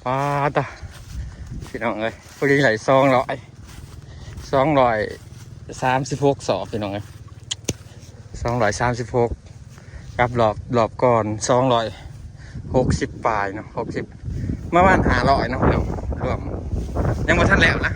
ປາດຕະ ພີ່ນ້ອງເອີຍ ພໍດີໄດ້ສອງຮ້ອຍ ສອງຮ້ອຍສາມສິບຫົກສອບ ພີ່ນ້ອງເອີຍ ສອງຮ້ອຍສາມສິບຫົກ ກັບລອບ ລອບກ່ອນສອງຮ້ອຍຫົກສິບປາຍເນາະ ຫົກສິບ ປະມານຫ້າຮ້ອຍເນາະ ພີ່ນ້ອງ ລວມ ຍັງບໍ່ທັນແລ້ວນະ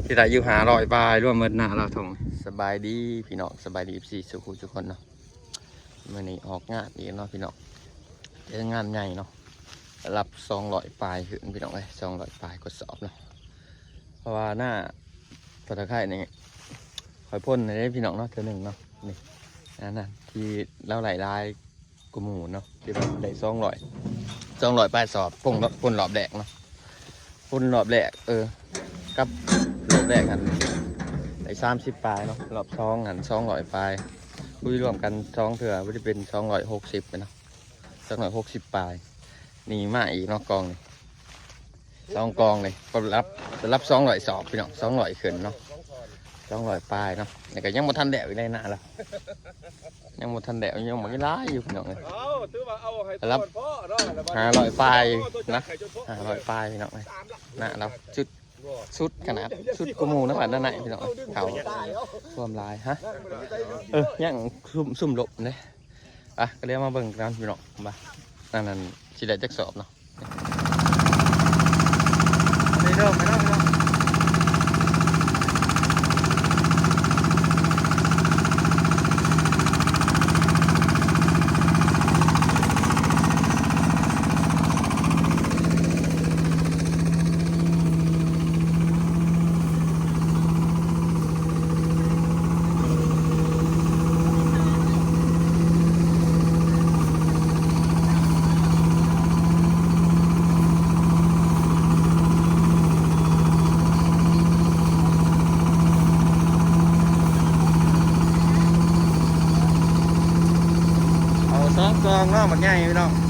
ຊິໄດ້ຢູ່ຫ້າຮ້ອຍປາຍ ລວມໝົດນາລາວທົ່ງ. ສະບາຍດີພີ່ນ້ອງ ສະບາຍດີ ເອັຟຊີ ສູ່ຜູ້ສູ່ຄົນເນາະ. ມື້ນີ້ອອກງານອີກເນາະພີ່ນ້ອງ ເຈີງານໃຫຍ່ເນາະ ລະດັບສອງຮ້ອຍປາຍຂຶ້ນພີ່ນ້ອງເອີຍ ສອງຮ້ອຍປາຍກວ່າສອບເນາະ ເພາະວ່າໜ້າ ພະຕາໄຄນີ້ ຂ້ອຍພົ່ນໃຫ້ເດ້ພີ່ນ້ອງເນາະ ເທື່ອໜຶ່ງເນາະ ນີ້ ອັນນັ້ນທີ່ລາວໄດ້ຫຼາຍກວ່າໝູ່ເນາະ ທີ່ວ່າໄດ້ສອງຮ້ອຍ ສອງຮ້ອຍປາຍສອບ ພົ່ນ ພົ່ນລອບແລກເນາະ. ພົ່ນລອບແລກ ເອີ ກັບລອບແລກຫັ້ນໄດ້ສາມສິບປາຍເນາະ ລອບສອງຫັ້ນສອງຮ້ອຍປາຍ ຄຸຍລວມກັນສອງເທື່ອ ບໍ່ໄດ້ເປັນສອງຮ້ອຍຫົກສິບເນາະ ສອງຮ້ອຍຫົກສິບປາຍ. ນີ້ມາອີກເນາະ ກອງນີ້ ສອງກອງນີ້ ກໍລະດັບ ລະດັບສອງຮ້ອຍສອບ ພີ່ນ້ອງ ສອງຮ້ອຍຂຶ້ນເນາະ ສອງຮ້ອຍປາຍເນາະ. ນີ້ກໍຍັງບໍ່ທັນແລ້ວອີກໃດ ນາລາວ ຍັງບໍ່ທັນແລ້ວ ຍັງບັກຫຼາຍຢູ່ພີ່ນ້ອງເອີຍ ເອົາ ຖືວ່າເອົາໃຫ້ ລະດັບຫ້າຮ້ອຍປາຍນະ ຫ້າຮ້ອຍປາຍພີ່ນ້ອງເອີຍ ນາລາວ ສຸດ ສຸດຂະໜາດ ສຸດກວ່າໝູ່ນະ ບາດນັ້ນນະພີ່ນ້ອງ ເຂົາຖ້ວມຫຼາຍ ຮະ ເອີ ຍັງຊຸ່ມ ຊຸ່ມລົບເດ້. ອ່ະ ກໍເລີຍມາເບິ່ງກັນພີ່ນ້ອງວ່າ ອັນນັ້ນຊິໄດ້ຈັກສອບເນາະ. ອັນນີ້ເລີ່ມໄປແລ້ວພີ່ນ້ອງ ເອົາສອງກອງເນາະ ບັກໃຫຍ່ພີ່ນ້ອງ. ເ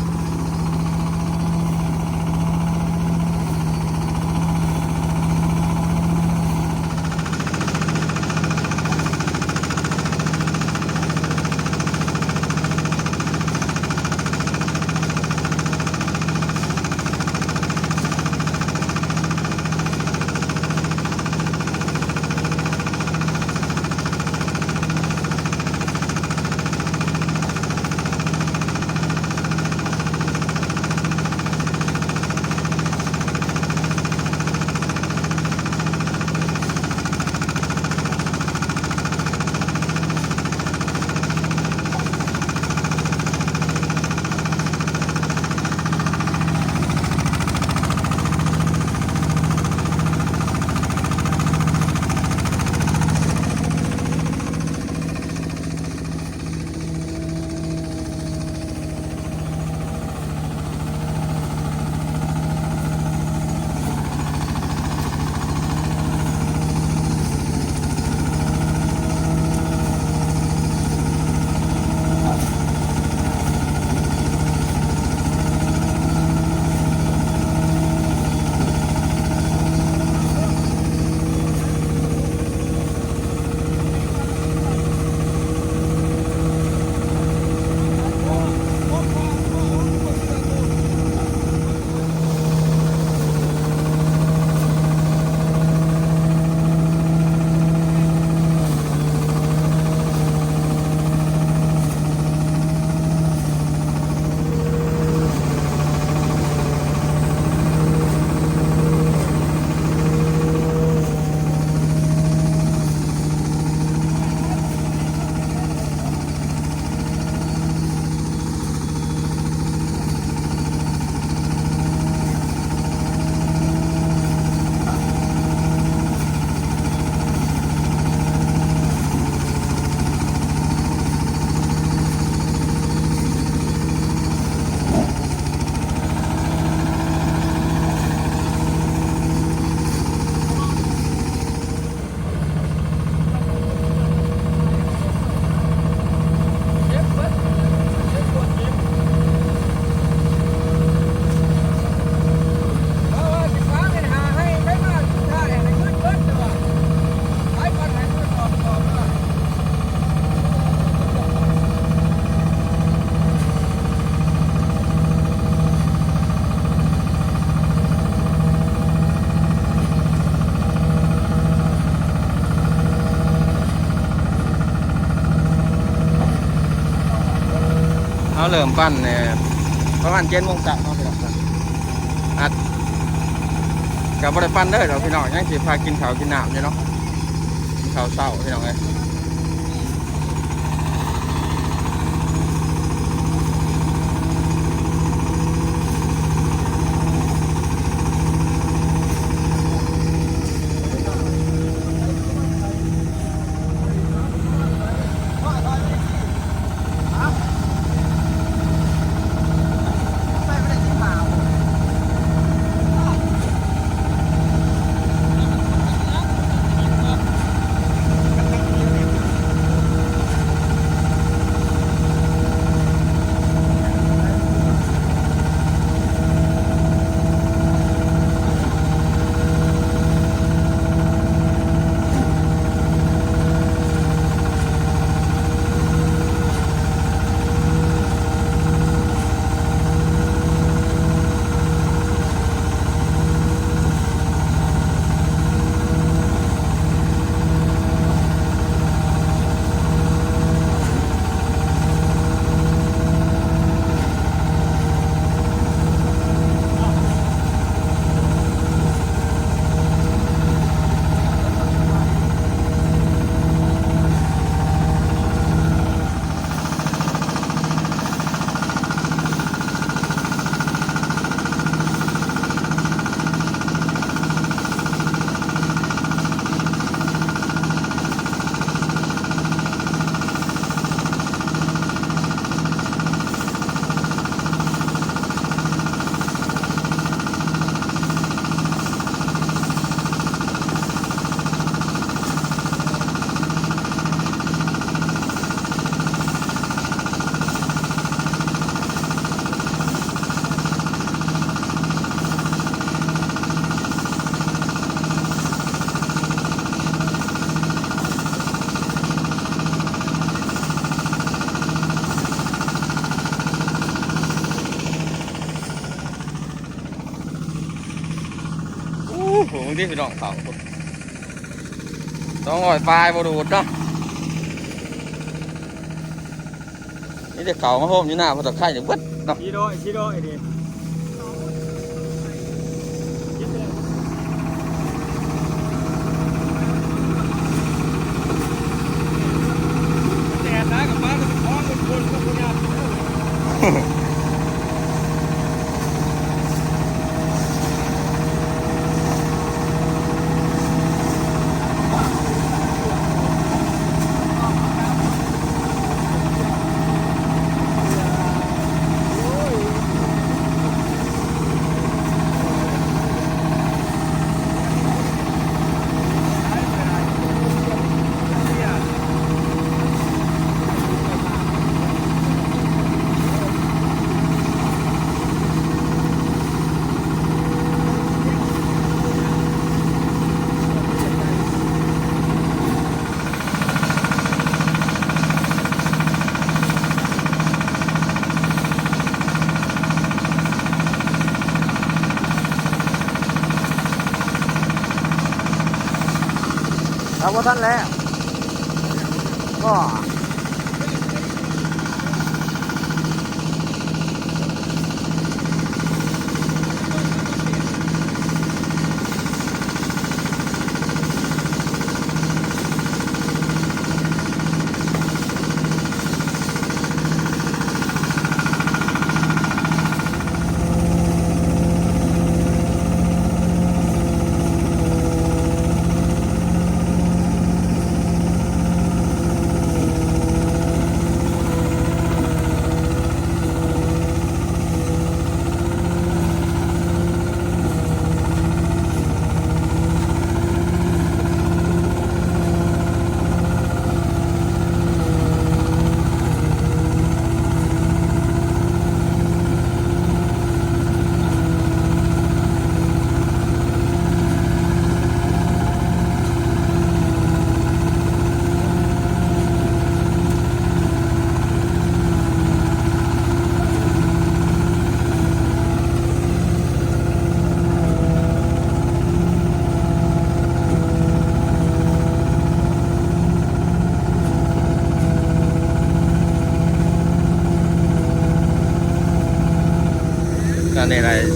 ເລີ່ມປັ່ນນີ້ປະມານເຈັດໂມງເຊົ້າເນາະພີ່ນ້ອງ. ອັດ ກໍບໍ່ໄດ້ປັ່ນເດີດອກພີ່ນ້ອງ, ຍັງຊິພາກິນເຂົ້າກິນນ້ຳຢູ່ເນາະ, ກິນເຂົ້າເຊົ້າພີ່ນ້ອງເອີຍ. ໂອ້ໂຫ ເບິ່ງຕິພີ່ນ້ອງ ເຂົ້າສອງຮ້ອຍປາຍ ບໍ່ດູດເນາະ. ມີແຕ່ເຂົ້າມາໂຮມຢູ່ໜ້າພໍ່ຕາໄຄນີ້ເບິດເນາະ. ສີ່ຮ້ອຍ ສີ່ຮ້ອຍນີ້ ແດດຫຼາຍກໍປານ ມັນຄອງມັນຄົນກໍບໍ່ຍາກ. ເອົາ ບໍ່ທັນແລ້ວບໍ່. ໂ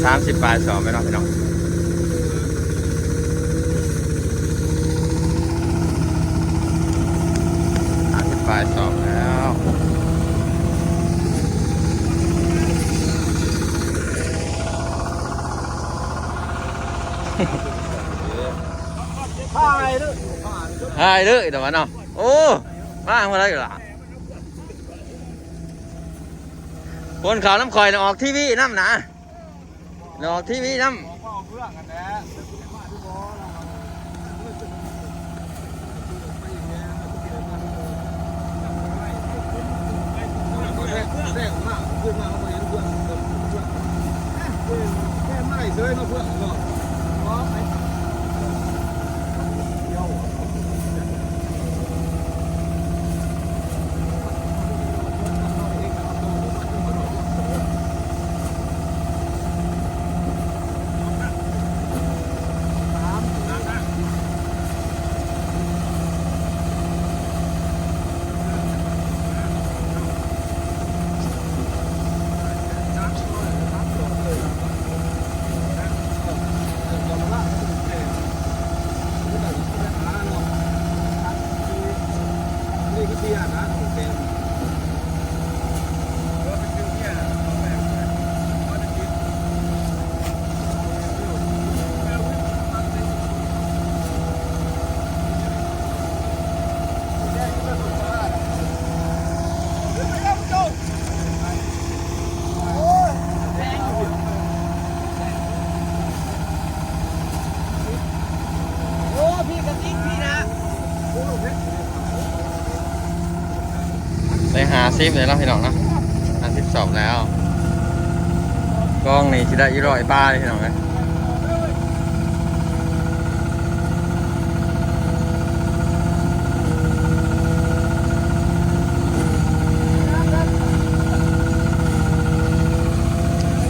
ສາມສິບປາຍສອບແລ້ວເນາະພີ່ນ້ອງ ສາມສິບປາຍສອບແລ້ວ. ຖ່າຍເລີຍ ແຕ່ວ່າເນາະ ໂອ້ ມາເມື່ອໃດລະ ຄົນເຂົ້ານຳຂ້ອຍນະ ອອກທີວີນຳນະ ອອກທີວີນຳ. ໄດ້ຫ້າສິບແລ້ວເນາະພີ່ນ້ອງເນາະ ຫ້າສິບສອບແລ້ວ ກອງນີ້ຊິໄດ້ຢູ່ຮ້ອຍປາຍພີ່ນ້ອງເອີຍ.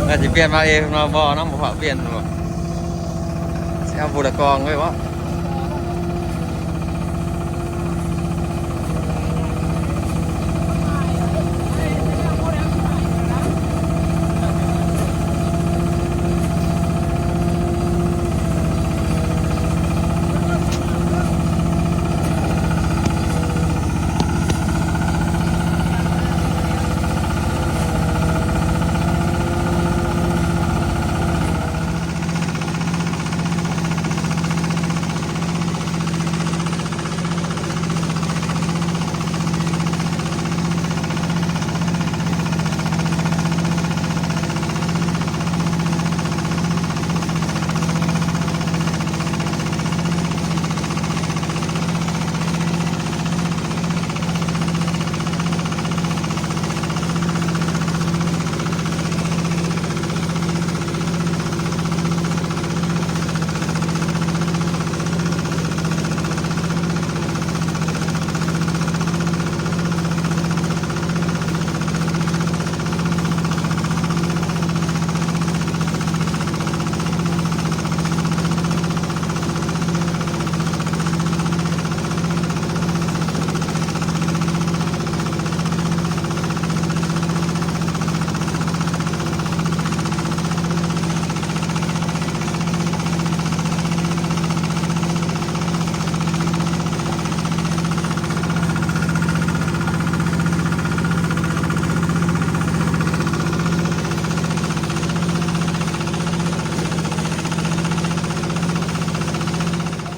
ແລ້ວຊິປ່ຽນມາເອງເນາະ ບໍ່ນຳ ບໍ່ພາປ່ຽນບໍ່ ຊິເອົາຜູ້ລະກອງເລີຍບໍ່?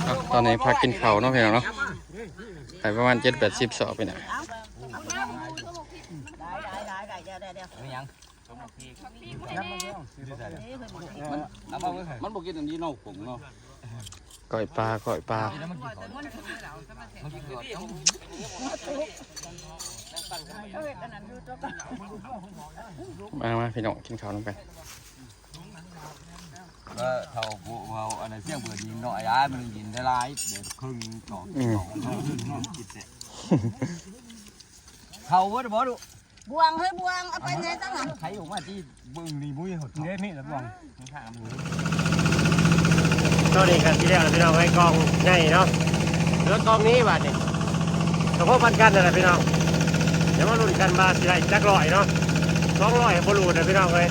ອ່ະ ຕອນນີ້ພາກິນເຂົ້າເນາະ ພີ່ນ້ອງເນາະ ໄດ້ປະມານເຈັດແປດສິບສອບນີ້ນະ. ມັນ ມັນບໍ່ກິນອັນນີ້ເນາະ ຜົງເນາະ. ກ້ອຍປາ ກ້ອຍປາ ມາ ມາ ພີ່ນ້ອງ ກິນເຂົ້ານຳກັນ. ເອີ ເຖົ້າຜູ້ເວົ້າອັນນັ້ນ ສຽງເພິ່ນຍິນເນາະ ອາຍາ ມັນຍິນໄດ້ຫຼາຍ ແບບເຄິ່ງຕໍ່ ອືມ ຕໍ່ ເຂົ້າເບິດບໍ່ລູກ? ບ່ວງເຮີຍ ບ່ວງ ເອົາໄປແດ່ຈັ່ງຫັ້ນ ໄຂອອກມາທີ່ເບິ່ງນີ້ ບໍ່ມີຫົດເດ້ ມີແຕ່ບ່ວງ. ຕອນນີ້ກໍຊິແລ້ວແລ້ວ ພີ່ນ້ອງເອີຍ ກອງໃຫຍ່ເນາະ ເຫຼືອກອງນີ້ບາດນີ້ ກໍພໍປານກັນນັ້ນແຫຼະ ພີ່ນ້ອງ. ດຽວມາລຸ້ນກັນວ່າຊິໄດ້ຈັກຮ້ອຍເນາະ ສອງຮ້ອຍບໍ່ຫຼູດນະ ພີ່ນ້ອງເອີຍ.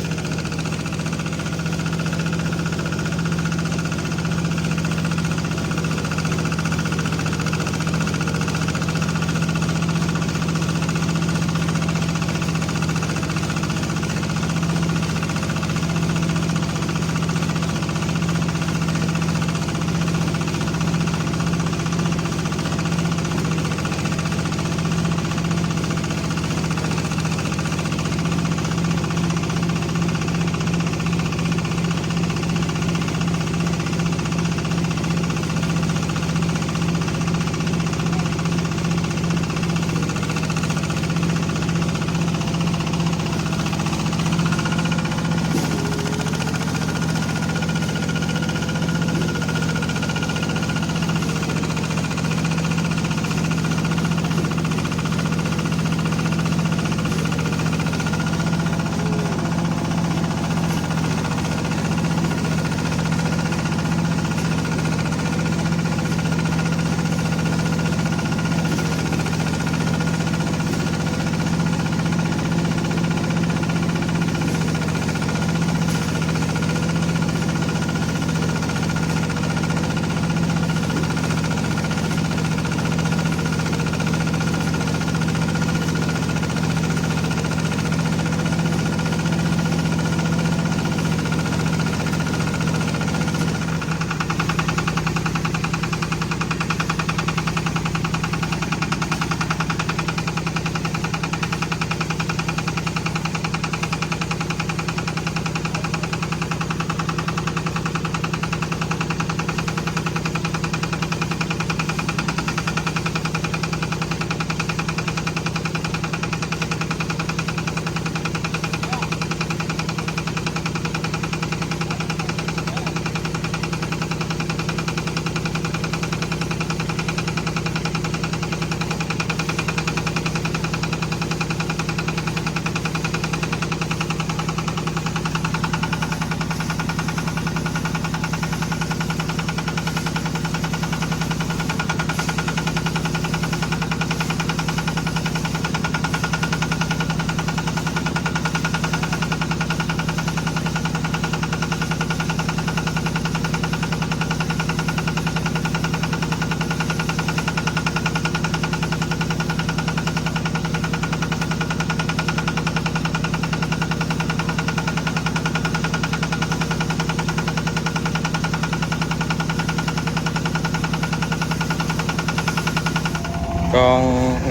ກອງ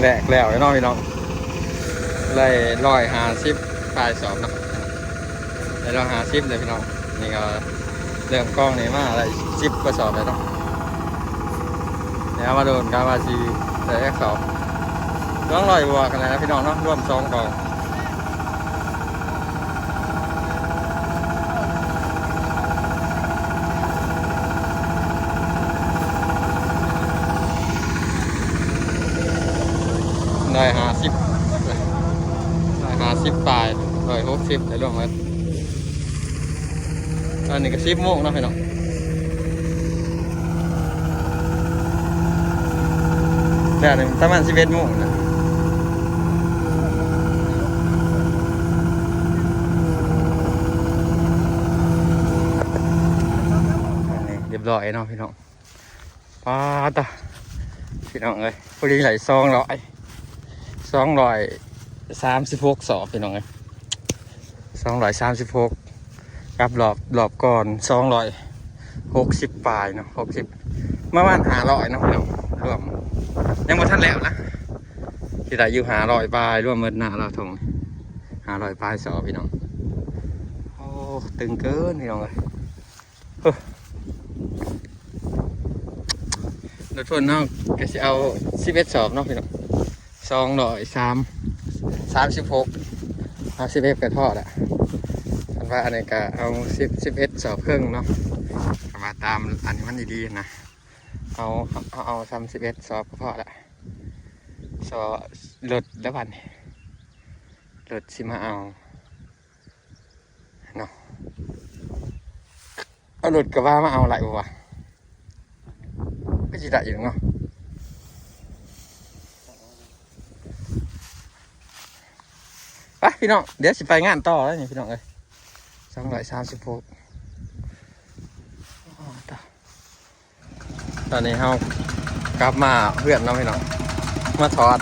ແລກແລ້ວເນາະພີ່ນ້ອງ ໄດ້ຮ້ອຍຫ້າສິບປາຍສອບເນາະ ໄດ້ຮ້ອຍຫ້າສິບເລີຍພີ່ນ້ອງ. ນີ້ກໍເລີ່ມກອງນີ້ມາໄດ້ສິບກວ່າສອບແລ້ວເນາະ. ແລ້ວມາໂດນກະວ່າຊິໄດ້ຈັກສອບ ສອງຮ້ອຍບວກຫັ້ນແຫຼະພີ່ນ້ອງເນາະ ລວມສອງກອງ. ໄດ້ຫ້າສິບ ໄດ້ຫ້າສິບປາຍ ຮ້ອຍຫົກສິບ ໄດ້ລວມໝົດ. ຕອນນີ້ກໍສິບໂມງເນາະພີ່ນ້ອງ ແລ້ວນີ້ປະມານສິບເອັດໂມງນະ. ອັນນີ້ຮຽບຮ້ອຍເນາະພີ່ນ້ອງ. ປາດຕະ ພີ່ນ້ອງເອີຍ ພໍດີໄດ້ສອງຮ້ອຍ ສອງຮ້ອຍສາມສິບຫົກສອບພີ່ນ້ອງເອີຍ ສອງຮ້ອຍສາມສິບຫົກ ກັບລອບ ລອບກ່ອນສອງຮ້ອຍຫົກສິບປາຍເນາະ ຫົກສິບ ປະມານຫ້າຮ້ອຍເນາະພີ່ນ້ອງ ລວມ ຍັງບໍ່ທັນແລ້ວນະ ຊິໄດ້ຢູ່ຫ້າຮ້ອຍປາຍ ລວມໝົດນະລາວທົ່ງ ຫ້າຮ້ອຍປາຍສອບພີ່ນ້ອງ. ໂອ້ ຕຶງເກີນພີ່ນ້ອງເອີຍ. ເອີ ລົດພົ້ນເຮົາກໍຊິເອົາສິບເອັດສອບເນາະພີ່ນ້ອງ ສອງຮ້ອຍສາມ ສາມສິບຫົກ ເອົາສິບເອັດກໍພໍລະ. ຄັນວ່າອັນນີ້ກໍເອົາສິບ ສິບເອັດສອບເຄິ່ງເນາະ ຄັນວ່າຕາມອັນນີ້ມັນດີໆນະ ເອົາ ເອົາ ເອົາສ່ຳສິບເອັດສອບກໍພໍລະ. ສອ ລົດແລ້ວບັດນີ້ ລົດຊິມາເອົາເນາະ. ເອົາລົດກະບະມາເອົາໄດ້ບໍ່ວະ? ກໍຊິໄດ້ຢູ່ເນາະ. ໄປພີ່ນ້ອງ ດຽວຊິໄປງານຕໍ່ແລ້ວນີ້ພີ່ນ້ອງເອີຍ. ສອງຮ້ອຍສາມສິບຫົກ ອໍ ຕາ ຕອນນີ້ເຮົາກັບມາເຮືອນເນາະພີ່ນ້ອງ ມາຖອດ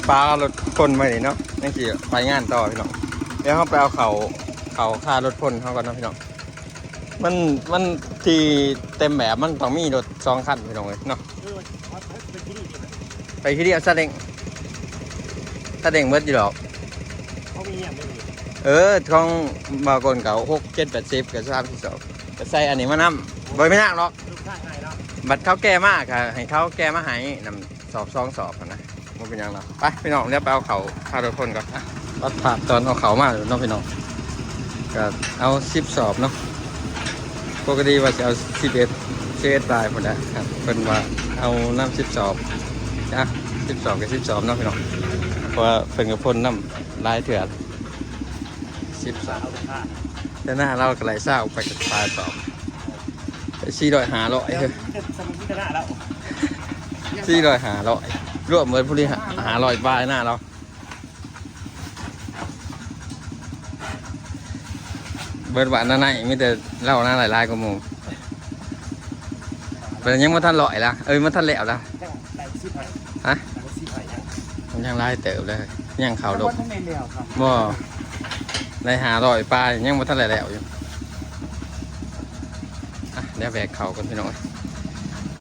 ປາລົດພົ້ນໄວ້ນີ້ເນາະ ຍັງຊິໄປງານຕໍ່ພີ່ນ້ອງ. ດຽວເຮົາໄປເອົາເຂົ້າ ເຂົ້າຄາລົດພົ້ນເຮົາກ່ອນເນາະພີ່ນ້ອງ. ມັນ ມັນທີ່ເຕັມແບບມັນຕ້ອງມີລົດສອງຄັນພີ່ນ້ອງເອີຍເນາະ. ໄປທີ່ດຽວ ຊາເລັງ ຊາເລັງເບິດຢູ່ດອກ. ເອີ ຂອງບ່າວກົນເຂົາຫົກ ເຈັດ ແປດສິບ ກໍສາມສິບສອງ ກໍໃສ່ອັນນີ້ມານຳ ບໍ່ມີຫຍັງດອກ. ບັດເຂົາແກ່ມາກໍໃຫ້ເຂົາແກ່ມາໃຫ້ນຳ ສອບສອງສອບຫັ້ນນະ ບໍ່ເປັນຫຍັງດອກ. ໄປພີ່ນ້ອງ ດຽວໄປເອົາເຂົ້າຄາລົດພົ້ນກ່ອນນະ. ຕັດພາບຕອນເອົາເຂົ້າມາເນາະພີ່ນ້ອງ ກໍເອົາສິບສອບເນາະ. ປົກກະຕິວ່າຊິເອົາສິບເອັດ ສິບເອັດປາຍພຸ້ນແຫຼະ ເພິ່ນວ່າເອົານຳສິບສອບ ອ່ະ ສິບສອບກໍສິບສອບເນາະພີ່ນ້ອງ ເພາະວ່າເພິ່ນກໍພົ້ນນຳຫຼາຍເທື່ອ ສິບສອບ. ແຕ່ໜ້າລາວກໍໄລ່ຊາວໄປກັບປາຍສອບ ສີ່ຮ້ອຍ ຫ້າຮ້ອຍ ເຮີ້ຍ ສີ່ຮ້ອຍ ຫ້າຮ້ອຍ ລວມເບິດຜູ້ທີ່ຫ້າຮ້ອຍປາຍໜ້າລາວ. ເບິດວ່າໜ້າໃນມີແຕ່ລາວໜ້າຫຼາຍໆກວ່າໝູ່ ເພິ່ນຍັງບໍ່ທັນຮ້ອຍລະ ເອີຍ ບໍ່ທັນແລ້ວລະ. ຮະ ຍັງຫຼາຍເຕີບເລີຍ ຍັງເຂົ້າດົກ ບໍ່ ໄດ້ຫ້າຮ້ອຍປາຍ ຍັງບໍ່ທັນໄດ້ແລ້ວຢູ່. ອ່ະ ດຽວແບກເຂົ້າກ່ອນພີ່ນ້ອງ.